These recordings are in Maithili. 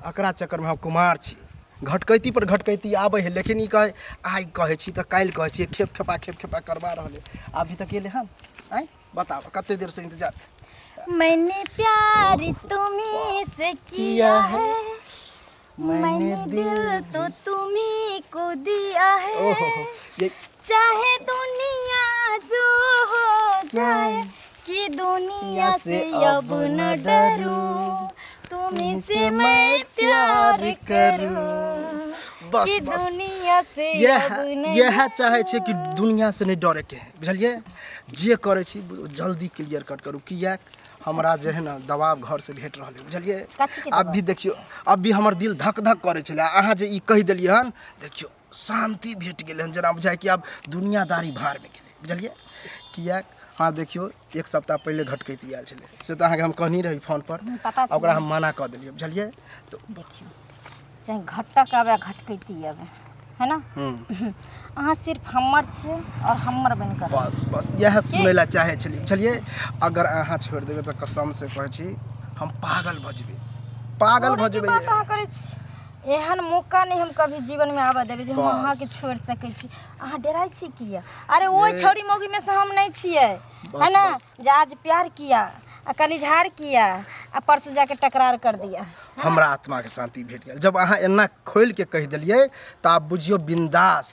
एकरा चक्करमे हम कुमार छी। घटकैती पर घटकैती आबै है, लेकिन ई कहे आइ कहै छी तऽ काल्हि कहै छी, खेप खेपा खेप खेपा करवा रहल है। अभी तक एलै हन? आँय बताब, कते देर से इंतजार। मैंने प्यार तुम्ही से किया है, मैंने दिल तो तुम्ही को दिया है। ओहो हो, ये चाहे दुनिया जो हो जाए, कि दुनिया से अब न डरूं, तुम्ही से मैं प्यार करूं। बस कि बस दुनिया से इएह अब न इएह चाहै छै कि दुनिया से नहि डरैके है, बुझलियै? जे करै छी जल्दी क्लियर कट करू, किएक हमरा जे है ने दबाव घर से भेट रहल है, बुझलियै? कथीके अब भी देखियौ, अब भी हमर दिल धक धक करै छलै, अहाँ जे ई कहि देलियै हन, देखियौ शान्ति भेट गेलै हन, जेना बुझाइ कि आब दुनियादारी भाड़मे गेलै, बुझलियै? किएक हँ देखियौ, एक सप्ताह पहिले घटकैती आयल छलै, से तऽ अहाँके हम कहनी रही फोन पर। पता आ ओकरा हम मना कऽ देलियै, बुझलियै? तऽ देखियौ, चाहे घटक आबै घटकैती आबै, है ना? अहाँ सिर्फ हमर छियै और हमर बनि कऽ रहब। बस बस, इएह सुनै लए चाहै छलियै, बुझलियै? अगर अहाँ छोड़ि देबै तऽ कसम से कहै छी हम पागल भऽ जेबै, पागल भऽ छोड़ैके जेबै। बात अहाँ करै छी, एहन मौका नहि हम कभी जीवनमे आबऽ देबै जे हम बस। अहाँके छोड़ि सकै छी। अहाँ डराइ छी किया? अरे ओहि छौड़ी मौगीमे से हम नहि छियै, बस, है ना? बस। जे आज प्यार किया आ कल इजहार किया आ परसों जाके टकरार कर दिया। हमरा आत्माके शान्ति भेट गेल जब अहाँ एना खोलि के कहि देलियै, तऽ आब बुझियौ बिंदास,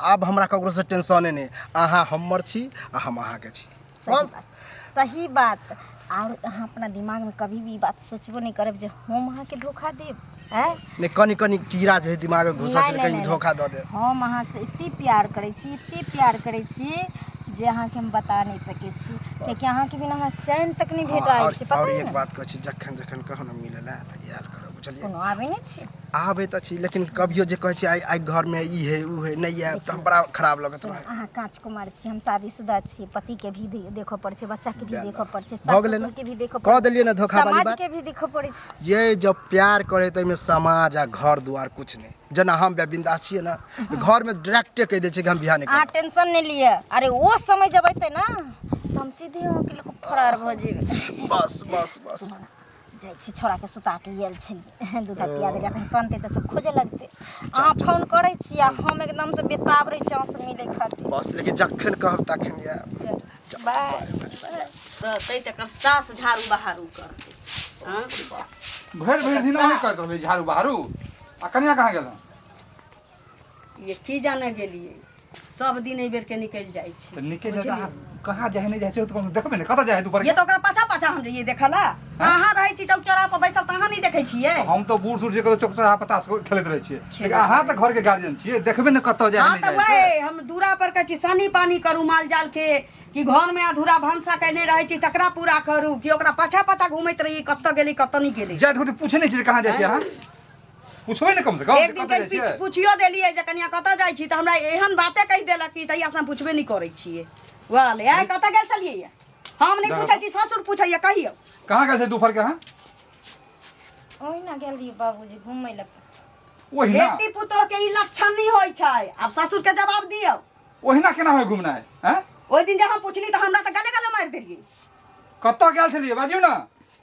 आब हमरा ककरोसँ टेंशने नहि। अहाँ हमर छी आ हम अहाँके छी। सही बस बात, सही बात। और अहाँ अपना दिमागमे कभी भी ई बात सोचबो नहि करब जे हम अहाँके धोखा देब, आँय? नहि, कनि कनि कीड़ा जे है दिमागमे घुसल नहि, छलै नहि, कहीं नहि, धोखा दऽ देब। हम अहाँसँ एते प्यार करै छी, एते प्यार करै छी जे अहाँके हम बता नहि सकै छी, कियाकि अहाँके बिना हमरा चैन तक नहि भेटाइ और छै, पता और है एक ने? बात कहै छी, जखन जखन कहू ने मिलै लए तऽ आयल करब, बुझलियै? कोनो आबै नहि छी। आबै तऽ छी, लेकिन कभियो जे कहै छी आइ आइ घरमे ई है उ है, नहि आयब तऽ बड़ा खराब लगैत सुनू, रहै। अहाँ काँच कुमार छी, हम शादीशुदा छी। पति के भी देखऽ पड़ै छै, बच्चा के भी देखऽ पड़ै छै, भऽ सास गेलै ने? ससुर के भी देखऽ कऽ पड़ै देलियै ने धोखा वाली समाज बात? के भी देखऽ पड़ै छै। ये जब प्यार करे तऽ एहिमे समाज आ घर दुआर कुछ नहि। जेना हम बिंदास छियै ने, घरमे डायरेक्टे कहि दै छै कि हम बियाह नहि अहाँ करब। टेंशन नहि लिअ। अरे ओ समय जब अयतै ने तऽ हम सीधे अहाँके लऽ कऽ फरार भऽ जेबै। बस बस बस। जाइ छी, छोड़ाके सुता के आयल छलियै, दूध पिया देलियै। एखन कनतै तऽ सब खोजे लगतै। अहाँ फोन करै छी आ हम एकदमसँ बेताब रहै छी अहाँसँ मिलै खातिर। बस, लेकिन जखन कहब तखन आयब। बाय। रहतै तकर सास झाड़ू बहारू करतै, हँ? भरि भरि दिन अहीं करैत रहबै झाड़ू बहारू, आ कनिया कहाँ गेल हन? ये की जाने गेलियै, सब दिन एहि बेर के निकलि जाइ छै। तऽ निकलि जाइ तऽ अहाँ कहाँ जाइ नहि जाइ छै ओ तऽ कोनो देखबै ने, कतऽ जाइ है दुपहर ये के? तऽ ओकरा पाछा पाछा हम रहियै देखऽ ला। अहाँ रहै छी चौक चौराहा पर बैसल तऽ अहाँ नहि देखै छियै? हम तऽ बूढ़ सूढ़ छियै, कतौ चौक चौराहा पता खेलैत रहै छियै, लेकिन अहाँ तऽ घरके गार्जियन छियै, देखबै ने कतऽ जाइ है हँ नहि तऽ जाइ छै। वएह हम दूरा पर कहै छी सानी पानी करू माल जाल के, कि घरमे अधूरा भनसा कयने रहै छी तकरा पूरा करू, कि ओकरा पाछा पाछा घुमैत रहियै कतऽ गेलै कतऽ नहि गेलै। जाइत होते पूछे नहि छियै कहाँ जाइ छियै? अहाँ पूछबै ने कम से कम एक जे दिन कतऽ जाइ छियै? पुछियो देलियै जे कनिया कतऽ जाइ छी, तऽ हमरा एहन बाते कहि देलक कि तहिया से हम पुछबे नहि करै छियै। वाह ले आइ कतऽ गेल छलियै? हम नहि पूछै छी, ससुर पूछैया, कहियौ। कहाँ गेल छै दुपहर के अहाँ? ओहिना गेल रहियै बाबूजी घुमै लए। ओहिना? बेटी पुतोह के ई लक्षण नहि होइ छै। आब ससुर के जवाब दियौ। ओहिना केना होइ घुमनाइ, हैं? ओहि दिन जे हम पुछली तऽ हमरा तऽ गले गले मारि देलियै। कतऽ गेल छलियै बाजियौ ने?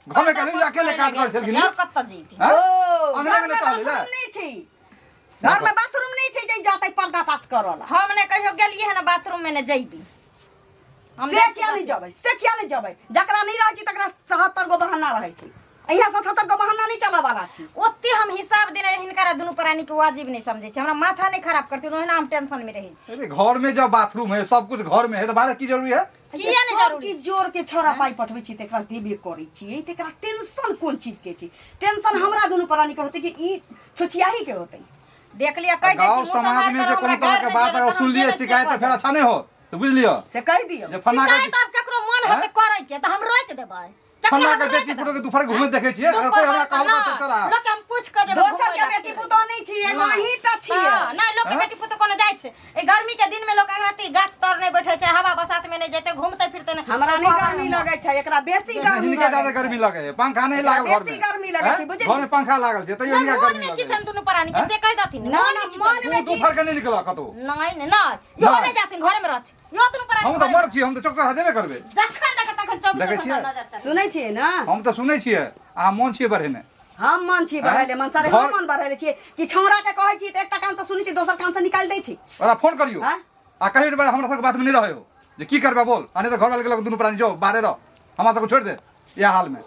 घरमे गेल अकेले काज करै छलखिन? और कतऽ जेबी? हैं? ओ अंगना घर मे में टहलै लए? बाथरूम नहि छै, घर में बाथरूम नहि छै जे जाते पर्दा पास करऽ ला। हम ने कहियो गेलियै हन बाथरूम में, ने जैबी हम। से जाइ छी किया नहि बाथरूम। जबै? से किया नहि जबै? जकरा नहि रहै छै तकरा 77 गो बहाना रहै छै। यहाँ 77 गो बहाना नहि चलऽ वाला छै। ओते हम हिसाब देने हिनकरा दुनू प्राणी के वाजिब नहि समझै छी। हमरा माथा नहि खराब करती, ओहिना हम टेंशन में रहै छी। अरे घर में जब बाथरूम है, सब कुछ घर में है, तो बाहर की जरूरी है? किया नहि सब जरूरी? किछु जोर के छौड़ा पाइ पठबै छी तकरा देबे करै छियै, तकरा टेंशन कोन चीज के छै? टेंशन हमरा दुनू प्राणी के होतै कि ई छोचियाही के होतै? देख लिअ, कहि दै छी गाँव मुँह समाज सम्हारि में कऽ जे कोनो हमरा तरह घर के नहि बात जेबै अगर तऽ हम सुनलियै जेबै से शिकायत कऽ तऽ फेर देब। अच्छा नहि होत, तऽ बुझि लिअ। से कहि दियौ। जे फन्ना के शिकायत आब केकरो मन हेतै करै के तऽ हम रोकि देबै? केकरो फन्ना हम के रोकि बेटी देबै? पुतोह के दुपहर के घूमैत देखै छियै, अगर कोई हमरा कहलकै तऽ चला। लोक हम पूछ कऽ जेबै दोसर घुमै के लए। बेटी पुतोह नहि छियै, एगो अहीं टा छियै। हँ, नहि, लोक के बेटी पुतोह कोनो जाइ छै? एहि गर्मी के दिन में लोक अगरती गाछ तर नहि बैठे छै, हवा बसात में नहि जेतै, घूमते फिरते नहि। हमरा नहि गर्मी लगै छै, एकरा बेसी गर्मी हिनका लगै ज्यादा छै। गर्मी लगे है, पंखा नहीं लागल घर बेसी में। गर्मी लगै छै, हैं? बुझलियै? घर में पंखा लागल छै तैयो हिनका मन गर्मी में लगे की छनि दुनू प्राणी के से कहि दथिन। ना ना, मन में तू दुपहर के नहीं निकल कतौ। नहि नहि नहि, इहो नहि। नहि जाथिन, घरे में रहथिन इहो दुनू प्राणी। हम तऽ मर्द छी, हम तऽ चौक जेबे करबै। जखन देख तखन 24 देखै घंटा छियै? नजर चढ़ै। सुनै छियै ने? हम तऽ सुनै छियै, अहाँ मोन छियै बढ़ेने। हम मन छी बढ़ैले मन सारे हम मन बढ़ैले छियै कि छौड़ा के कहै छी तऽ एकटा कान से सुनै छी दोसर कान से निकालि दै छी। ओकरा फोन करियौ आँय? आ कहियौ जे बड़ा हमरा सबके बातमे नहि रहै हो जे की करबै बोल, आ नहि तऽ घरवाला के लऽ कऽ दुनू प्राणी जो बाहरे रह, हमरा सबके छोड़ि दे इएह हालमे।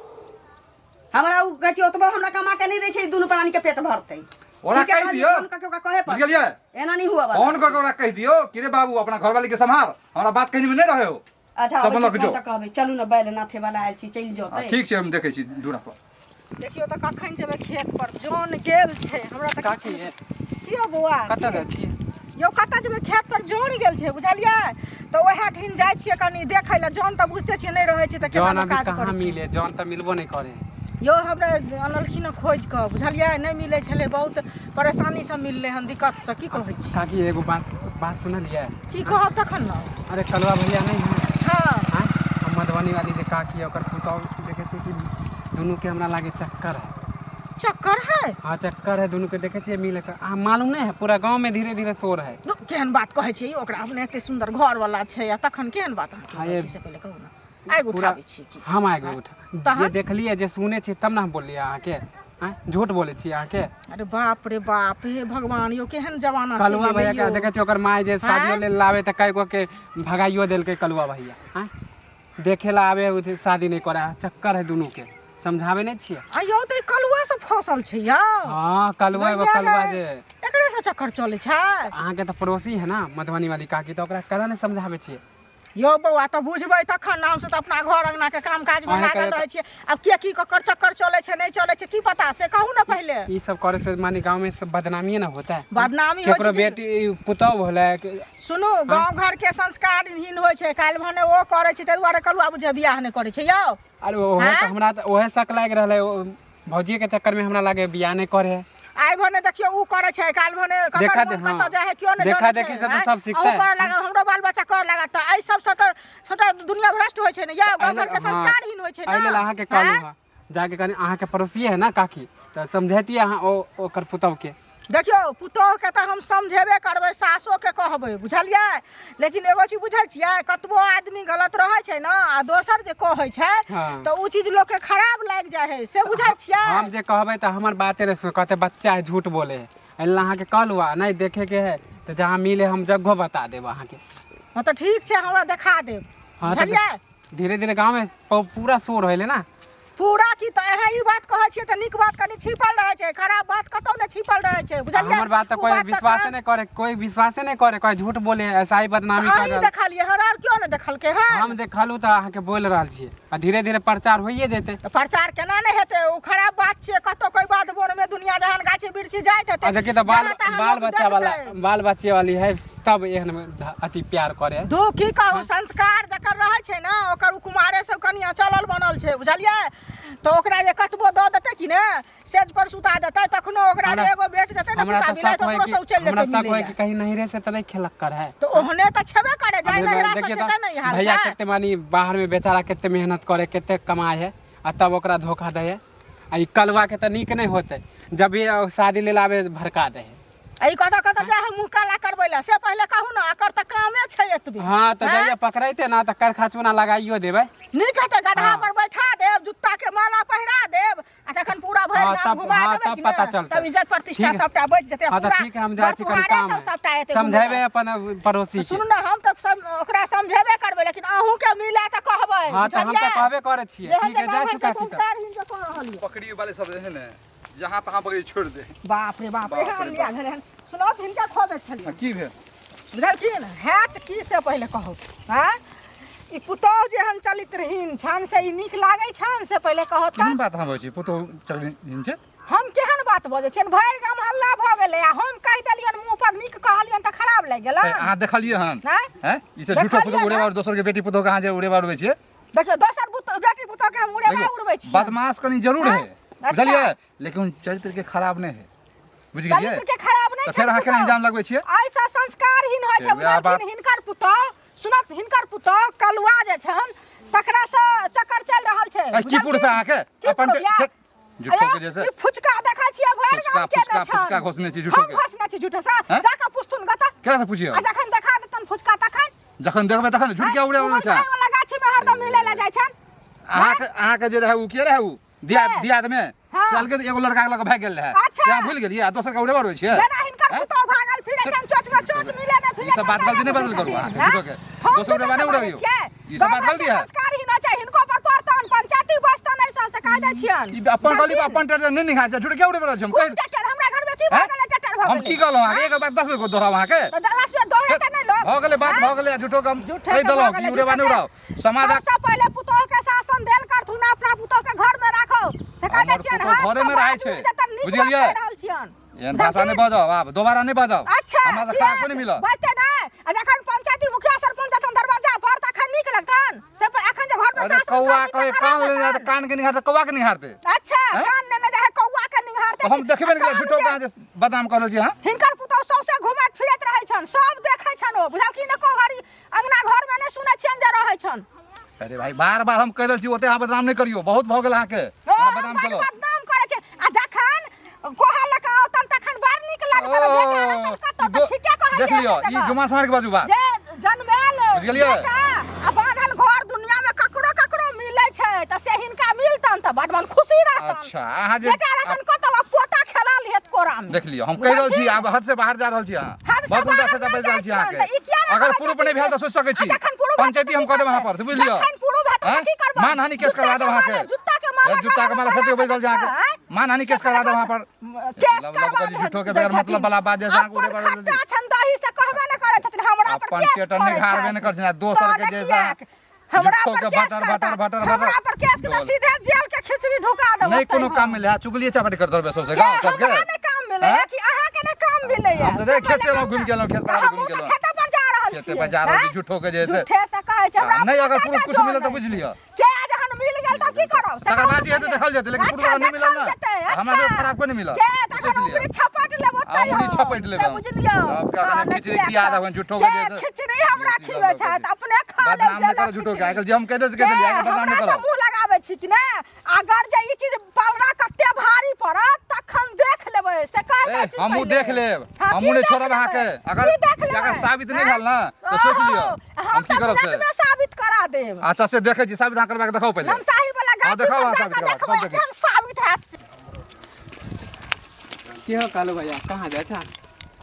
हमरा उ कहै छी ओतबो हमरा कमा के नहि दै छै दुनू प्राणी के पेट भरतै। ओकरा ठीके कहि कहलियै, दियौ। फोन कऽ के ओकरा कहै बुझि गेलियै? एना नहि हुअ फोन कऽ के ओकरा कहि दियौ कि रे बाबू अपना घरवाली के सम्हार, हमरा बात कहने में नहि रहै हो। अच्छा, सब अबै लऽ छी के जो। फोन तऽ कहबै। चलू ने बैल नाथे वाला आयल छी, चलि हँ, जेतै। ठीक छै, हम देखै छी दूरा पर। देखियौ तऽ कखन जेबै खेत पर, जन गेल छै हमरा तऽ काकी किछु की यौ बौआ? कतऽ जाइ छियै? यौ कतऽ जेबै, खेत पर जन गेल छै बुझलियै, तऽ ओएह ठाम जाइ छियै कनि देखै लए। जन तऽ बुझिते छियै नहि रहै छै तऽ केना जौन लोक अभी काज कहाँ करै छै। मिले? जौन तऽ मिलबो नहि करे। यौ हमरा अनलखिन हँ खोजि कऽ बुझलियै, नहि मिलै छलै, बहुत परेशानीसँ मिललै हन, दिक्कतसँ। की कहै छी? काकी एगो बात बात सुनलियै? की कहब तखन ने। अरे कलवा भैया नहि है? हँ। आँय, हम मधुबनी वाली जे काकी है ओकर पुतहु देखै छियै कि दुनूके हमरा लागे चक्कर है। चक्कर है? हाँ चक्कर है दुनूके, देखै छियै मिले तऽ अहाँ मालूम नहि है, पूरा गाँवमे धीरे धीरे शोर है। धु, केहन बात कहै छियै यौ, ओकरा अपने एते सुन्दर घर वाला छै आ तखन केहन बात अहाँ हाँ, कहै ये छी से पहिले कहू ने। आगि पूरा उठाबै छी की? हम आगि उठा तहन? जे देखलियै जे सुनै छियै तब ने हम बोललियै अहाँके। आँय, झूठ बोलै छी अहाँके? अरे बाप रे बाप, हे भगवान, यौ केहन जमाना चलि कलुआ गेलै भैया के यौ। देखै छियै ओकर माय जे शादियो आँय? लेल लावे तऽ कए गो के भगाइयो देलकै कलुआ भैया। आँय, देखे ला आवे उधर शादी नहीं करे, चक्कर है दुनू के, समझावे नहीं छियै। आ यौ तऽ ई कलुआ से फसल छै यौ? हाँ कलुआ एगो भैया कलुआ गे, जे एकरे से चक्कर चलै छै। अहाँके तऽ पड़ोसी है ना मधुबनी वाली काकी, तऽ ओकरा केना नहीं समझाबै छियै? यौ बौआ तऽ बुझबै तखन ने, हमसब तऽ अपना घर अंगना के काम काज मे अहाँके लागल रहै छियै। आब के की ककर चक्कर चलै छै नहि चलै छै की पता, से कहू ने पहिले। ई सब करे से माने गांव में सब बदनामी ने होता है। बदनामी होइ केकरो छै कि- बेटी पुतहु होलै सुनू, गाँव घर के संस्कारहीन होइ छै, काल्हि भने ओ करै छै ताहि दुआरे कलुआ बुझे बियाह नहि करै छै यौ। अरे ओहे तऽ आँय? हमरा तऽ ओहे शक लागि रहल है, भौजिए के चक्कर में हमरा लागे बियाह नहीं करे है। आइ भने देखियौ उ करै छै, काल्हि भने ककर देखा मोन दे- हाँ। कतऽ जाइ है केओ नहि देखा जानै छै, देखी से तऽ आँय? सब सीखतै। अहूँ करऽ लागत, हमरो बाल बच्चा करऽ लागत, तऽ एहि सबसँ तऽ सबटा दुनिया भ्रष्ट होइ छै ने यौ, गाँव घरके संस्कारहीन होइ छै एहि लेल ने। अहाँके कहलहुँ आँय? हँ जाके कनि अहाँके पड़ोसिए है ना काकी, तऽ समझैतियै अहाँ ओ ओकर पुतहुके। देखियौ पुतोहके तऽ हम समझेबे करबै, सासोके कहबै बुझलियै, लेकिन एगो चीज बुझै छियै, कतबो आदमी गलत रहै छै ने आ दोसर जे कहै छै हाँ। तऽ ओ चीज लोकके खराब लागि जाइ है, से बुझै छियै? हम जे कहबै तऽ हमर बाते नहि सुन, कहते बच्चा है झूठ बोले है। एहि लेल अहाँके कहलहुँ आ नहि देखेके है तऽ जहाँ मिले हम जगहो बता देब अहाँके। हँ तऽ ठीक छै, हमरा देखा देब। हाँ तऽ बुझलियै? धीरे धीरे गाँवमे पूरा शोर होलै ना। पूरा की तऽ अहाँ ई बात कहै छियै तऽ नीक बात कनि छिपल रहै छै, खराब बात कतौ नहि छिपल रहै छै बुझलियै? हमर बात तऽ ओ कोई बात तऽ विश्वासे नहि करे, कोई विश्वासे नहि करे, कोई झूठ बोले है, ऐसा ही बदनामी कर अहीं रहल। देखलियै हन आओर केओ नहि देखलकै हन? हम देखलहुँ तऽ अहाँके बोलि रहल छियै आ धीरे धीरे प्रचार होइए जेतै। तऽ प्रचार केना नहि हेतै? ओ खराब बात छियै, कतौ कोई बाध बोनमे दुनिया जहान गाछी बिरछी जाइत हेतै, आ देखिए तऽ बाल जहाँ तहाँ बाल लोक बच्चा वाला देखतै। बाल बच्चे वाली है तब एहन अथी प्यार करे है। दू की कहू, संस्कार जकर रहै छै ने ओकर ओ कुमारे सब कनिया चलल बनल छै बुझलियै, तऽ ओकरा जे कतबो दऽ देतै कि ने सेज पर सुता देतै तखनो ओकरा जे एगो भेट जेतै ने हमरा कुत्ता तऽ बिलाइ शक तऽ होय ओकरो कि से ओ चलि हमरा जेतै शक मिलै होय लए। कि कहीं नहिरे से तऽ नहि खेलक कर है। तऽ ओहने तऽ छेबे करे, जाय अभी नहिरा से देखिए छै तऽ ने ई हाल भैया छै। कते मानी बाहर में बेचारा कते मेहनत करे, कते कमाए है आ तब ओकरा धोखा दै है। आ ई कलवा के तऽ नीक नहि होतै, जब भी शादी लेल आबे भड़का दै है। आ ई कतऽ कतऽ जाइ है मुँह काला करबै लए से पहिले कहू ने, एकर तऽ कामे छै एतबे। हाँ तऽ आँय? जइया पकड़ैते ना तऽ करखा चूना लगाइयो देबै। नीक हेतै, गदहा हाँ। पर बैठा देब, जुत्ता के माला पहिरा देब आ तखन पूरा भरि हाँ, गाम तब घुमा हाँ देबै तब कि पता ने, चलतै। तब इज्जत प्रतिष्ठा ठीक है। सबटा बचि जेतै। हाँ तऽ पूरा ठीक है, हम जाइ छी कनि बरतुहारे काम सब है। सबटा एतै घुमै समझेबै लए। अपन पड़ोसी के। सुनू ने, हम तऽ सब ओकरा समझेबे करबै, लेकिन अहूँके मिले तऽ कहबै। हाँ तऽ हम तऽ बुझलियै? कहबे करै छियै। जेहन ठीक है, जे जाइ गाम छी घरके काकी तऽ। संस्कारहीन जकाँ रहल यऽ। पकड़ी वाले सब रहै ने, जहाँ तहाँ पकड़ी छोड़ि दे। बाप रे बाप, बाप रे एहन बाप। लिया भेलै हन। सुनू तऽ हिनका खोजै छलियै। हाँ, की भेल? बुझलखिन हैत की से पहिले कहू। आँय, ई पुतोहु जेहन चलित्रहीन छनि से ई नीक लागै छनि से पहिले कहू तऽ। केहन बात अहाँ बजै छी? पुतोहु चलित्रहीन छै? हम केहन बात बजै छियनि? भरि गाम हल्ला भऽ गेलै आ हम कहि देलियनि मुँह पर नीक कहलियनि तऽ खराब लागि गेलनि। अहाँ देखलियै हन? आँय? आँय? ई सब झूठो देखलियै पुतोहु उड़ेबा हन? दोसर के बेटी पुतोहु के अहाँ जे उड़ेबा उड़बै छियै। देखियौ दोसर बेटी पुतोहु के हम उड़ेबा देखियौ, उड़बै छियै। बदमाश कनि जरूर है। आँय? अच्छा। बुझलियै, लेकिन चरित्र के खराब नहि है, बुझि गेलियै? चरित्र के खराब नहि तऽ छै फेर अहाँ केना पुतोहु। इल्जाम लगबै छियै? ऐसा संस्कारहीन होइ छै से वएह बात। बुझलखिन। हिनकर पुतोहु सुनत, हिनकर पुतोहु कलुआ जे छनि तकरा से चक्कर चलि रहल छै। आ, की प्रूफ है अहाँके? की अपन प्रूफ या? झूठो के जैसे ई फुचका देखै छियै भरि फुचका, गाम के फुचका, दै छनि। फुचका घोसने छी झूठो हम के। घोसने छी झूठो से? हैं? जाके पुछथुन गऽ तऽ। केना से पुछियौ? आ जखन देखा देतन फुचका तखन? जखन देखबै तखन झूठ किया उड़े उड़े छै? वाला गाछी में हरदम मिले ला जाइ छनि। अहाँके जे रहै उ के रहै उ दियाद के? दियाद में हाँ। साल के एगो लड़का के लऽ कऽ भागि गेल रहै। अच्छा। से अहाँ भूलि गेलियै आ दोसर के उड़ेबा रहै छियै। जेना हिनकर पुतोह भागल फिरै छनि चोच में चोच मिले नहि फिरै ई सब बात गलती नहि बदल करू अहाँ झूठो के। दोसर उड़ेबा नहि उड़बियौ। ई सब बात गलती है। संस्कार ही न छै हिनको पर पड़तन पंचायती बसतन ऐसा से कह जाइ छियन ई अपन गली पर अपन टेटर नहि निहार छै झूठ के उड़ेबा रहल छी हम कोन कहि ट्रैक्टर हमरा घर में की भऽ हैं? गेलै ट्रैक्टर भऽ हम गेलै की कहलहुँ अहाँके एक बात 10 बेर दोहराउ अहाँके तऽ 10 बेर दोहरेतै नहि लोक भऽ गेलै बात भऽ गेलै झूठो के हम झूठे कहि के भऽ देलहुँ गेलै, कि उड़ेबा नहि झूठे उड़ाउ समाज सबसँ पहिले पुतोह के शासन देल करथुन अपना पुतोह के घर में राखो से कह दै हमर छियन पुतोह हाथ घरे से में रहै बाजू छै। जतन नीक बुझि बात गेलियै? कहि रहल छियन एहन भाषा नहि बाजब आब दोबारा नहि बाजब अच्छा हमरा से खराब कोइ नहि मिलत बजते नहि आ जखन पंचायती मुखिया सरपंच जतन दरवाजा पर तखन नीक लगतन से पर एखन जे घर में अरे सास कौआ कहे कान लेने जाय तऽ कान के निहारते कौआ के निहारते अच्छा हैं? कान लेने जाय कौआ के निहारते तऽ हम देखबे नहि केलियै झूठो के अहाँ जे बदनाम कऽ रहल छी अहाँ हिनकर पुतोह सौंसे घुमैत फिरैत रहै छन सब देखै छन ओ बुझल की ने कोहरी अंगना घर में नहि सुनै छियन जे रहै छन अरे भाई बार बार हम कहि रहल छी ओते अहाँ बदनाम नहि करियौ बहुत भऽ गेल अहाँके ओ अहाँ हम बदनाम बड़ केलहुँ बदनाम करै छै आ जखन कोहा लऽ कऽ औतन तखन बड़ नीक लगतन बेटा रहतन कतौ तऽ ठीके कहै देख छै लियौ एहन ई जगह। जुमा समार के बाजू बात जे जनमेल बुझि गेलियै? बेटा आ बान्हल घर दुनिया में ककरो ककरो मिलै छै तऽ से हिनका मिलतन तऽ बड मन खुशी रहतन अच्छा अहाँ जे बेटा रहतन कतौ आ पोता खेलाल हेत कोरा में देख लियौ हम कहि रहल छी आब हद से बाहर जा रहल छी अहाँ हद से बहुत उल्टा बाहर सीधा नहि बाजि रहल जाइ छी छियनि, अहाँके तऽ ई किया नहि अगर कहै प्रूफ नहि छथिन भेल तऽ सोचि सकै आ छी जखन प्रूफ हेतै पंचायती तऽ हम की कऽ देब अहाँ करबै? पर से बुझि लियौ जखन प्रूफ हेतै तऽ आँय? की करबै? मानहानि केस करवा देब जुत्ता के अहाँके माला- जुत्ता के माला ए, जुत्ता के माला फेर बाजि रहल छी अहाँके आँय? मानहानि केस करवा देब अहाँ पर केस लब लब करवा करी झूठो के दै बगैर छथिन। मतलब वाला बात जैसे अहाँके अपन उड़े बाजि खट्टा छनि दही से कहबे नहि करै छथिन हमरा पर अपन केस पेट करै निघारबे छथि। नहि करै छथिन, आ दोसर के तहन जैसा किएक? हमरा झूठो पर के केस बटर, करता। बटर, बटर, हमरा बटर। पर केस के तऽ बोल। सीधे जेल के खिचड़ी ढुका देब नहि ओतै कोनो हम। काम मिले है चुगलिए चापटी करत रहबै सबसे के गाँव सबके हमरा नहि काम मिलैया आँय? कि अहाँके नहि काम मिलैया हम तऽ से खेत पहिले एलहुँ, कहू घुमि ने। के एलहुँ, खेत पर हमहूँ घुमि के तऽ एलहुँ। खेते पर जा रहल खेते छियै पर जा रहल छी, आँय? झूठो के जे छै। झूठे से कहै छै हमरा आ, नहि अगर अपना प्रूफ चाचा कुछ मिलल तऽ जोर बुझि नहि। लिअ। के जहन मिल गेल तऽ की करब से तकर कहू बाद जे हेतै पहिले। देखल जेतै, लेकिन प्रूफ अच्छा, अगर नहि मिलल देखल ने, जेतै, हमरा सबके अच्छा। खराब कोइ नहि मिलत। के तखन सोचि लिअ। उंगली छपट लेब ओतै आ, उंगली हम, छपटि लेब से हम। बुझि लियौ। तब क्या हँ, कने नहि खिचड़ी किएक खिया तऽ। देबनि झूठो के के जे छै। खिचड़ी हमरा बेसी खिबै लऽ लऽ छथि के। अपने खा लेब बदनाम नहि जेलक करू झूठो के, खिचड़ी। आइ काल्हि जे हम कहि दै छी, कहि देलियै, आइ काल्हि बदनाम नहि हमरा से करब। मुँह लगाबै छी कि नहि अगर जे ई चीज पालना कते भारी पड़त तखन देख लेबै से कह ए, दै छी हमहूँ पहिले। देख लेब हाँ, हमहूँ की नहि देख छोड़ब लेबै? अहाँके अगर की देख लेबै? अगर साबित नहि आँय? भेल ने तऽ सोचि लिअ ओहो, हम की तऽ करब से मिनटमे साबित करा देब अच्छा से देखै छी साबित अहाँ करबा के देखाउ पहिले हम साही वाला हाँ, गाछी देखाउ पर अहाँ जा साबित कऽ करबा देखबै तब देखै केहन साबित हैत से। की हो कालू भैया कहाँ जाइ छ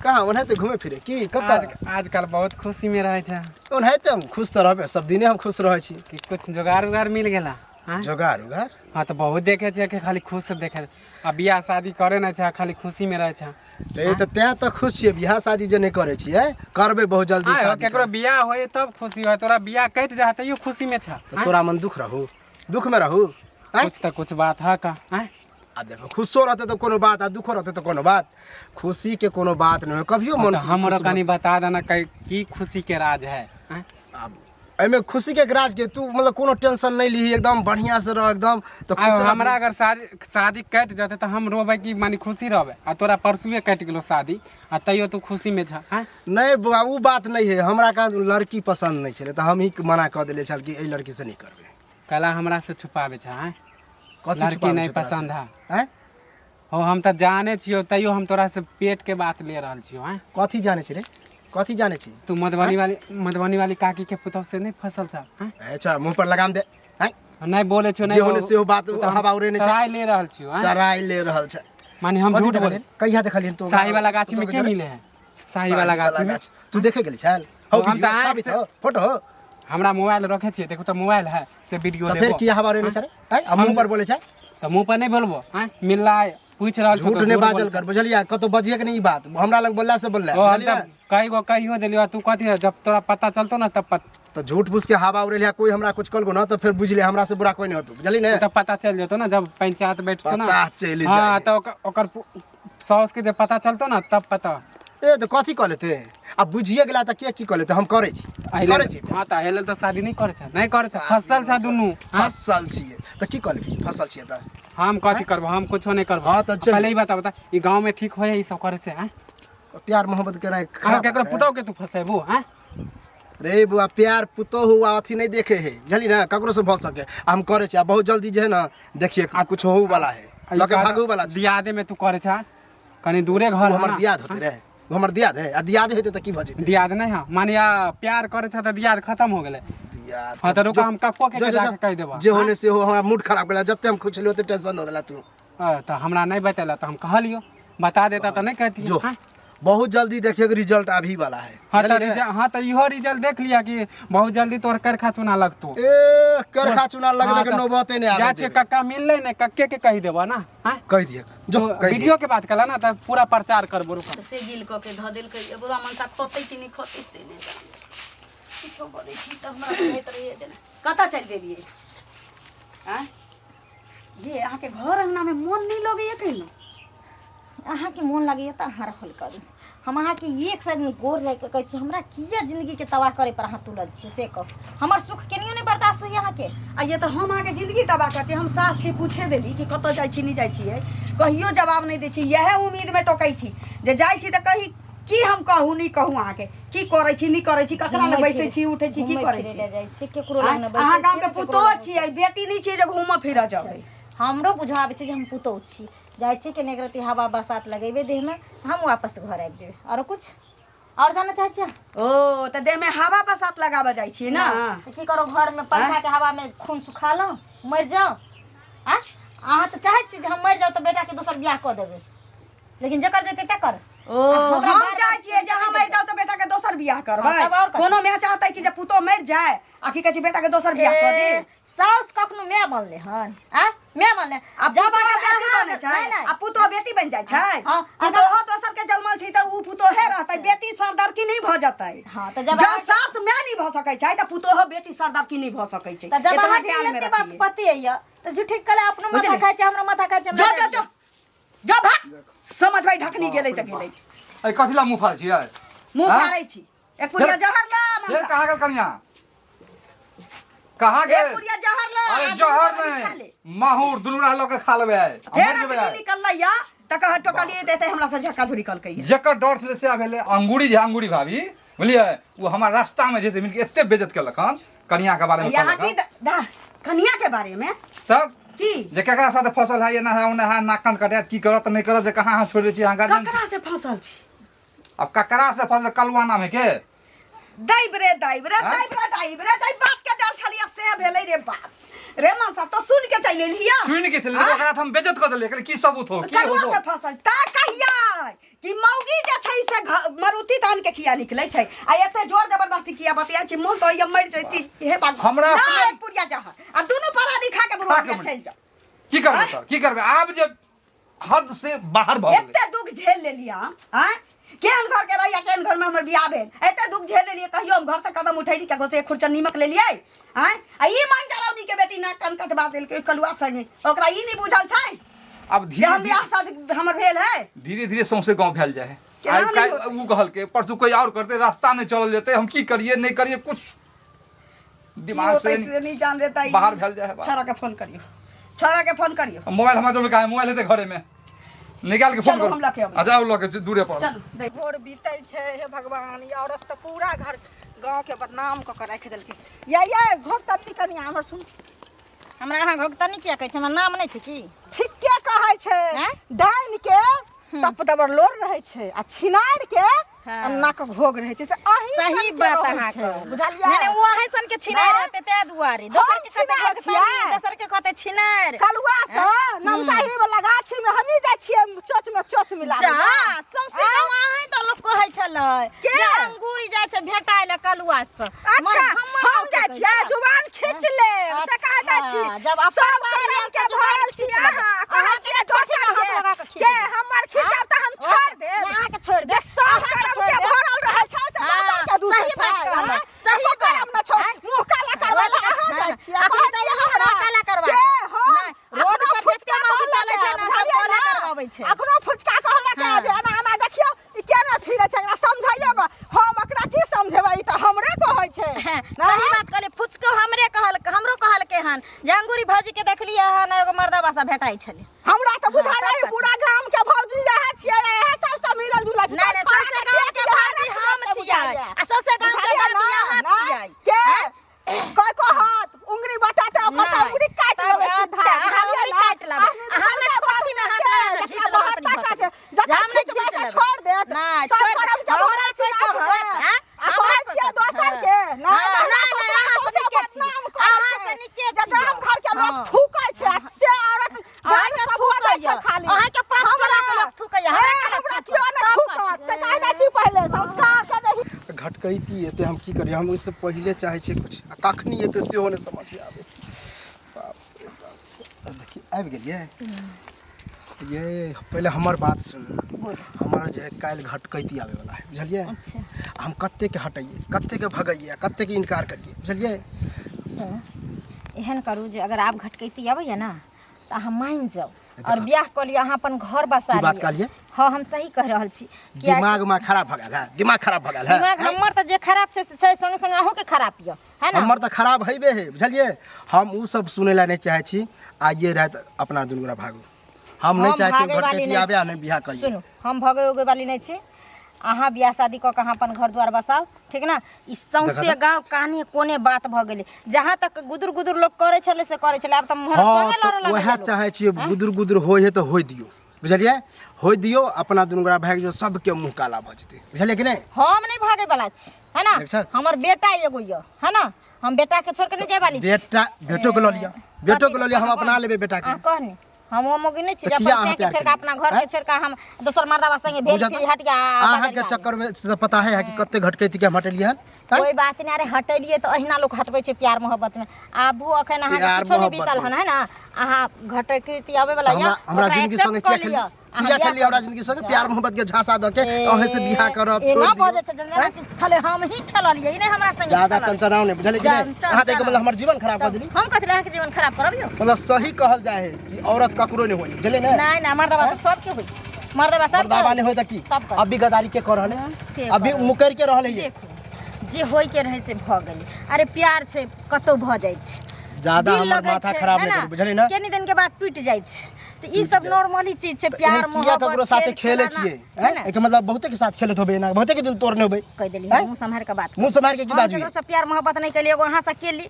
कहाँ ओनाहिते घूमे फिरे की कतऽ आज आजकल बहुत खुशी में रहै छ ओनाहिते हम खुश तऽ रहबे सब दिने हम खुश रहै छी कि कुछ जोगार उगार मिल गेला आँय? जोगार उगार हाँ तऽ बहुत देखे छियै कि खाली खुश देखे आ बियाह शादी करे नहि छै खाली खुशी में रहै छै रे तऽ तैं तऽ खुश छियै बियाह शादी जे नहि करै छियै करबै बहुत जल्दी आँय हो, शादी केकरो बियाह होय तब खुशी होय तोरा बियाह कटि जाए तैयो खुशी में छ तऽ तोरा मन दुख रहू दुख में रहू आँय? कुछ तऽ कुछ बात है का आँय? आ देखो खुशो रहते तऽ कोनो बात आ दुखो रहते तऽ कोनो बात खुशी के कोनो बात नहि होइ कभियो मन तऽ हमरो खुश भऽ कनी बता देना की खुशी के राज है आँय? आब एहिमे खुशी के राज के तू मतलब कोनो टेंशन नहीं लीही एकदम बढ़िया से रह एकदम तो आब खुश हमरा अगर शादी शादी कटि जेतै तऽ हम रोबै कि माने खुशी रहबै आ तोरा परसुए कटि गेलो शादी आ तैयो तू खुशी में छ आँय? नहीं बौआ उ बात नहीं है हमरा का लड़की पसंद नहीं छलै तऽ हम ही मना कऽ देले छल कि एहि लड़की से नहीं करबै कला हमरा से छुपाबै छ आँय? कथी लड़की छुपाबै नहीं छौ तोरा से? पसंद है आँय? हो हम तऽ जाने छियो तैयो हम तोरा से पेट के बात ले रहल छियो आँय? कथी जाने छी रे कथी जाने छी तू मधुबनी वाली मधुबनी वाली काकी के पुतहु से नहीं फसल छ आँय? ए छोरा मुंह पर लगाम दे आँय? नहीं बोले छियो जे नहीं होने सेहो बात तू तऽ हम हवा उड़ेने छै। टराई ले रहल छियो आँय? डराइ ले रहल छै माने हम कथी झूठ देखलियन? बोले कहिया देखलियन तो शाही वाला गाछी में के मिले है शाही वाला गाछी में तू देखे गेली छल हो हम वीडियो तऽ आँखि साबित से- हो फोटो हो हमरा मोबाइल रखे छियै देखो तऽ मोबाइल है से वीडियो तऽ फेर देबो किया हवा उड़ेने छै रे आँय? आ मुंह पर बोले छै तऽ मुँह पर नहीं बोलबो आँय मिलला है पूछ रहल छौ झूठ तऽ नहि झूठ बाजल बोलै कर बुझलियै कतौ बजिए के नहि ई बात हमरा लग बोलला से बोलला ओ हम बुझलियै तऽ कई गो कहियो देलियो तू कथी है, जब तोरा पता चलतो ना तब पत, तऽ झूठ फूस के हवा उड़ेलिया कोई हमरा कुछ कहलको ना तऽ फेर बुझि ले हमरा से बुरा कोई नहीं होतो बुझली ने तब पता चल जेतो ना जब पंचायत बैठतो ना पता चलि हाँ जाए तऽ ओकर साउस के जब पता चलतो ना तब पता ए तऽ कथी कऽ लेते आ बुझिए गेला तऽ के की कऽ लेते हम करै छी एहि लेल करै छी हाँ तऽ एहि लेल तऽ शादी नहि करै छै नहि करै छै फसल छै दुनू हाँ? फसल छियै तऽ की कऽ लेबही फसल छियै तऽ हम कथी करबो हम कुछो नहि करबो हाँ, तऽ चल। पहले ही बता बता ई गाँव में ठीक होय है ई सब करे से हैं प्यार मोहब्बत केनाइ अहाँ खराब केकरो बात है। पुतोह के तू फसेबो हैं रे बुआ प्यार पुतोह हुआ अथी नहीं देखे है बुझली ना ककरो से भऽ सके आ हम करै छी आ बहुत जल्दी जे है ना देखिए कुछ होऊ वाला है लऽ के भागू वाला छै दियादे में तू करे छा कनी दूरे घर ओ है हमर ना। दियाद होते रे ओ हमर दियाद है आ दियाद हेतै तऽ की भऽ जेतै दियाद नहीं है मानिया प्यार करे छा तऽ दियाद खत्म हो गेलै दियाद हाँ तऽ रुका हम कक्को के जो- जो- जाके कहि देबो जे होने से हो हमरा मूड खराब केला जते हम खुश छलियै ओते टेंशन दऽ देला तू तऽ हमरा नहि बतेला तऽ हम कहलियो बता देता तऽ नहि कहतियै जो हाँ? बहुत जल्दी देखिए रिजल्ट आबही वाला है हाँ तऽ बुझलियै ने? रिजल्ट, हाँ तऽ इहो रिजल्ट देख लिया कि बहुत जल्दी तोहर करखा चुना लगतो। ए करखा चुना लगबे हाँ, के तऽ नौबते नहीं जाइ आबे छियै देबै। कक्का मिललै नहि, कक्के के कहि देबऽ ना? हाँ? कहि दियक जो तो कहि वीडियो दियक के बात कला ना तऽ पूरा प्रचार करबो, रुक। तऽ से गिल कऽ के धऽ देलकै। बुढ़ा मनसा खतै कि नहि खतै से नहि जाने। किछो बनै छी तऽ हमरा कहैत रहैए जेना कतऽ चलि गेलियै आँय ये? अहाँके घर अङ्गनामे मोन नहि लगैए कहिनो? अहाँके मोन लगैए तऽ अहाँ रहल करू। हम अहाँके एक साइड गोर लागि कऽ कहै छी, हमरा किया जिन्दगीके तबाह करे पर अहाँ तुलल छी से कहू। हमर सुख केनियो नहि बर्दाश्त होइए अहाँके। आ ये तऽ हम अहाँके जिंदगी तबाह करै छी? हम सास से पूछे देली कि कतऽ जाइ छी नहि जाइ छियै, कहियो जवाब नहि दै छी। इएह उम्मीदमे टोकै छी जे जाइ छी तऽ कही की हम कहू नहि कहू अहाँके, की करै छी नहि करै छी, ककरा लग बैसै छी उठै छी, की घूमै करै फिरै छी। लए जाइ छी केकरो लग नहि बैसै अहाँ गामके छियै, केकरो पुतोह लग। छियै, बेटी नहि छियै जे घूमऽ फिरऽ जेबै। हमरो बुझाबै छै जे हम पुतोह छी। जाइ छी कने एक रत्ती हवा बसात लगेबै देहमे, हम वापस घर आबि जेबै। आरो कुछ आओर जानऽ चाहै छियै? ओ तऽ देहमे हवा बसात लगाबऽ जाइ छियै ने? तऽ की करू, घरमे पंखाके हवामे खून सुखा लौ, मरि जाउ? आ अहाँ तऽ चाहै छी जे हम मरि जाउ तऽ बेटाके दोसर बियाह कऽ देबै, लेकिन जकर जेतै तकर। ओ हमरा हम बार चाहै छियै जे अहाँ मरि जाउ तऽ बेटाके दोसर बियाह करबै? हाँ, तब आओर कथी? कोनो माय चाहतै कि जे पुतोह मरि जाय आ की कहै छै बेटाके दोसर बियाह कऽ दी? ए, साउस कखनो माय बनले हन? आ माय बनले? आ जब पुतोह अगर बेटी अहाँ बनै छै? नहि, नहि। आ पुतोह बेटी बनि जाइ छै? हाँ, अगर- पुतोह दोसर के जन्मल छै तऽ उ पुतोहे रहतै, बेटी सरदर्की नहि भऽ जेतै। हाँ, तऽ जब जँ अहाँके- सास माय नहि भऽ सकै छै तऽ पुतोह बेटी सरदर्की नहि भऽ सकै छै। तऽ जब एतना अहाँके ध्यान मे एते बात रखियै। पते यऽ तऽ झूठे कले अपनो माथा बुझलियै? खाइ छै, हमरो माथा खाइ छै। जो जो जो जो भाग, समझ भाई ढकनी गेलै तऽ गेलै। ए कथी ला मुँह फाड़ै छियै? मुँह हाँ? फाड़ै छी? एक पुड़िया फेर- जहर ला फेर मनसा। कहाँ गेल कनिया, कहाँ एक गेल? पुड़िया जहर ला अरे आ जहर दुनू खा नहीं ले। माहूर दुनू रह लऽ के खा लेबै आइ। हम फेर मरि जेबै अखनी आइ। निकललै या तऽ कह टोकलियै देते हमरा से झक्का झुरी कलकै। जकर डर छलै से भेलै। अंगूरी जे अंगूरी भाभी बुझलियै, ओ हमर रास्तामे जे छै मिलके एते बेइज्जत केलक हन कनिया के बारे में यहाँ कहलक की दा कनिया के बारे में हन। तब की जे केकरा साथे फसल है एना है ओना है, नाक कान कटायत की करत नहि करत, जे कहाँ अहाँ छोड़ि दै छी अहाँ गार्जियन। ककरा से फंसल छी? अब ककरा से फसल, कलुआ नाम है के। दैब रे दैब रे। हाँ? दैब रे दैब रे दैब, बाप के डर छलिया से भेलै रे बाप रे। मनसा तो सुन के चलि एलिया। सुनि के छलै हाँ? ओकरा तऽ हम बेइज्जत कऽ देलियै, कहलियै की सबूत हो की कलुआ हो से फसल ता कहिया कि मौगी जे छै से मारुति तान के किया निकलै छै आ एते जोर जबरदस्ती किया बतिया छै? मोन तो होइया मरि जैती। हे बाप, हमरा ना अपने- एक पुरिया जहर आ दुनू परानी खा के खा के बुढ़वा मरि- चलि जाओ। की करबै तऽ की करबै, आब जे हद से बाहर भऽ गेलै। एते दुख झेल लेलियै हम, आँय? केहन घर के रहिया, केहन घर में हमर बियाह भेल, एते दुख झेल लेलियै, कहियो हम घर से कदम उठैली ककरो से एक खुरचन नीमक लेलियै? आँय, आ ई मंजरौनी के बेटी नाक कान कटबा देलकै ओहि कलुआ संगे। ओकरा ई नहि बुझल छै आब जे धीरे हम बियाह शादी हमर भेल है। धीरे धीरे सौंसे गाँव फैल जाइ है। केना आइ नहि काल्हि होतै? ओ कहलकै, परसू कोई और करतै, रास्ता नहि चलल जेतै। हम की करिए नहि करिए, कुछ दिमाग की से होतै से नहीं जान रे ताई। बाहर भेल जाइ है बात। छोरा के फोन करियो, छोरा के फोन करियो। मोबाइल हमरा जरूर कहाँ है, मोबाइल हेतै घरे में, निकाल के फोन चलू, करू। हम लऽ के अबै छी। अच्छा आउ लऽ के दूरे पर। चलू दै। भोर बीतै छै। हे भगवान, ई औरत तऽ पूरा घर गाँवके बदनाम कऽ के राखि देलकै। या या घोघतनी कनिया, हमर सुन। हमरा अहाँ घोघतनी किया कहै छी? हमर नाम नहि छै की? ठीके कहै छै। आँय? डाइन के टप दबर लोर रहै छै आ छिनार के हाँ। नाक घोघ रहै छै, से अहीं सही सनके बात रहै अहाँ छै, कहू। बुझलियै? नहि नहि, ओ अहीं सन के छिनार आँय? हेतै ताहि दुआरे। दोसर के कहतै छिनार घोघतनी, छियै। दोसर के कहतै छिनार। कलुआ से नमसाही वाला गाछी में हमही जाइ छियै चोच में चोच मिला। जा सौंसे गाँव अहीं तऽ लोक कहै छलै के? जे अंगूरी जाइ छै भेटाइ लए कलुआ से। अच्छा हम जाइ छियै जुबान खींच लेब से कह दै छी। जब अपन सब बारी करम आयल के तऽ जुबान भरल छी खींच लेबै। अहाँ कहै अहाँके छियै तऽ चोचे दोसर में हाथ लगा के कऽ खींच के लेबै। हमर खींचब तऽ हम छोड़ देब? अहाँके छोड़ि जे देब, सब अहाँके करम छोड़ि के देब। भरल रहै छै से हाँ, दोसर के दूसै सही बात छै, कहलहुँ, हाँ? सही एको बात। करम न छोड़, मुँह काला करबै लए अहाँ जाइ छियै, अखन कहै तऽ छियै इएह हमरा। काला करबा के कऽ। हम? नहि, रोड अखनो पर फुचका जते मौगी कहलक चलै छै ने, सब बुझलियै काला ने? करबाबै छै। अखनो फुचका कहलक हाँ। जे एना एना देखियौ ई केना फिरै छै, एकरा समझैयौ गऽ। हम एकरा की समझेबै, ई तऽ हमरे कहै छै। सही बात कहलियै। फुचको हमरे कहल, हमरो कहलकै हन जे अंगूरी भौजी के देखलियै हन एगो मर्दबा से भेटाइ छलै। हमरा तऽ बुझाइ हाँ, है पूरा गाम के भौजी इएह छियै, इएह सबसँ मिलल जुलल। नहि नहि, सौंसे गाम के भौजी हम छियै आ सौंसे गाम के दर्दी अहाँ छियै। के कोई कहत उंगली बताते ओकर तऽ नहि। उंगली काटि तब लेबै सीधा। अच्छा, अहाँ बुझलियै उंगली ने? काटि लेबै। आदमी आ हमरा दोसर के ठोठी में हाथ बात लगा कऽ छै, घीच जकरा लेबै बहुत तनी टाका भऽ छै, जकरा हम नहि खींचबै घीच से लेबै। छोड़ देत। नहि, सब छोड़ करम देत। के हमरा भरल कोई छी कहत, आँय? आँय? आ हमरा कहै कोई छियै कहत? दोसर हाँ। के नहि, हाँ, हमरा नहि, नहि, ससुरा अहाँ सौंसे से नीके छी। बदनाम करै अहाँ छै। से नीके जे छियै। गाम घर के लोक हाँ। थूकै छै आ से औरत अहाँके गारि सब बजै छै थूकैया। घटकैती एतै हम की करियै, हम ओहिसँ पहिले चाहै छियै किछु, आ कखनी एतै सेहो नहि समझमे आबै। बाप रे बाप, देखी आबि गेलियै। ये पहिले हमर बात सुनू। बोलू। हमर जे है काल्हि घटकैती आबैवला है, बुझलियै? अच्छा। हम कतेकके हटैयै, कतेकके भगैयै, कतेकके इनकार करियै, बुझलियै? सुनू, एहन करू जे अगर आब घटकैती अबैया ना तऽ अहाँ मानि जाउ और बियाह कऽ लिअ, अहाँ अपन घर बसा की बात लिअ। कहलियै? हँ, हम सही कहि रहल छी। किएकि दिमाग में खराब भऽ गेल है, दिमाग खराब भऽ गेल है। दिमाग हमर तऽ जे खराब छै से छै, संगे संगे अहूँके खराब यऽ, है ना? हमर तऽ खराब हेबे है, बुझलियै? हम उ सब सुनै लए नहि चाहै छी। आइए राति अपना दुनू गोरा भागू। हम नहि हम चाहै छी भागै वाली घटकैती नहि आबे आ छी। नहि बियाह करियै। सुनू, हम भगै उगै वाली नहि छी। अहाँ बियाह शादी कऽ के अहाँ अपन घर द्वार बसाउ, ठीक ना? ई सौंसे देखऽ। गाँव काने कोने बात भऽ गेलै। जहाँ तक गुदुर गुदुर लोक करै छलै से करै छलै, आब तऽ मोहर हँ संगे तऽ लड़ऽ लगलै उएह लोक। चाहै छियै, गुदुर गुदुर होइ है तऽ होइ दियौ, बुझलियै? होइ दियौ, अपना दुनू गोरा भागि जाउ, सबके मुँह काला भऽ जेतै, बुझलियै कि नहि? हम नहि भागै वाला छी, है ना? देख छक। हमर बेटा एगो यऽ, है ना? हम बेटा के छोड़ के नहि जाय वाली छी। बेटा, बेटो के लऽ लिअ, बेटो के लऽ लिअ, हम अपना लेबै बेटा के। अहाँ कहने हम ओ मौगी नहि छी तऽ जे किया अपन अहाँ सैं के प्यार छोड़ के, अपना केलियै? घर के छोड़ के हम दोसर मर्दाबा संगे भेल बुझत? फिर हट गया। अहाँके चक्कर में से पता है कि कते घटकैती के हम हटेलियै हन, हैं? कोई बात नहीं, अरे हटेलिए तऽ अहिना लोक हटबै छै प्यार मोहब्बत में। आबू अखन अहाँके प्यार किछो नहि मोहब्बत बीतल में। हन, है ना? अहाँ घटकैती आबै वाला हमरा यऽ, हमरा ओकरा जिंदगी accept संगे कऽ किया खेल लिअ। अहाँ किया बियाह खेलियै हमरा करू। जिंदगी संगे प्यार मोहब्बत के झांसा दऽ के अहें से बियाह करब, एना छोड़ि दियौ। बजै छै जेना कि खाली हम ही ठेललियै, ई नहि हमरा संगे ज्यादा ठेलल। चंचनाउ नहि, बुझलियै कि नहि? अहाँ तऽ एहिके मतलब हमर जीवन खराब कऽ तब देली। हम कथी लए अहाँके जीवन खराब करब यौ? मतलब सही कहल जाय है कि औरत ककरो नहि होई, बुझलियै ने? नहि नहि, मर्दबा तऽ सबके होइ छै, मर्दबा सबके मर्दाबा नहि होय तऽ की? तब कथी? अभी गदारी के कर रहल है, के अभी कर रहल? मुकरि के रहल है। देखू, जे होय के रहै से भऽ गेलै। अरे प्यार छै, कतौ भऽ जाइ छै। ज्यादा दिल हमर लगै माथा छै, खराब है नहि ना? करू, बुझलियै ने? कनी दिन के बाद टूटि जाइ छै, तऽ ई सब नॉर्मली चीज छै। एहन प्यार किया मोहब्बत ककरो साथे खेल खेले खेलाना, छियै? है हैं? ना? एहिके मतलब बहुते के साथ खेलैत होबै, एना बहुते के दिल तोड़ने होबै। कहि देली। हैं? मुँह सम्हारि के बात। मुँह सम्हारि के की हम बाजू? ककरो से प्यार मोहब्बत नहि केलियै, एगो अहाँ से केली।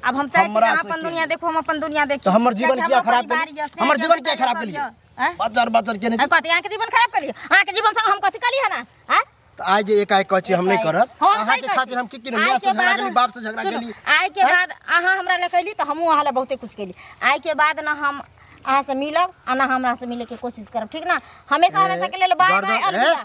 आब हम चाहै छी हमरा अहाँ से अपन केली। दुनिया देखू, हम अपन दुनिया देखी। तऽ हमर जीवन कियाकि किया हमरो खराब परिवार केली? यऽ, से हमर यऽ, जीवन बेटा किया यऽ, खराब सब केलियै? यऽ। आँय? बच्चर बच्चर केने आँय, कथी अहाँके जीवन खराब केलियै? अहाँके जीवन संग हम कथी केलियै हन? आँय? तऽ आइ जे एकाएक कहै छी हम नहि करब, हम सही अहाँके कहै खातिर छी। हम की की आइ माय के से झगड़ा बाद केली, बाप से झगड़ा सुनू, केली। आइ के आँय? बाद अहाँ हमरा लए कैली तऽ हमहूँ अहाँ लए बहुते कुछ कैली। आइ के बाद ना हम अहाँ से मिलब आ ना हमरा से मिले के कोशिश करब, ठीक ना? हमेशा हमेशा के लेल बाय बाय, गर्दन अलविदा।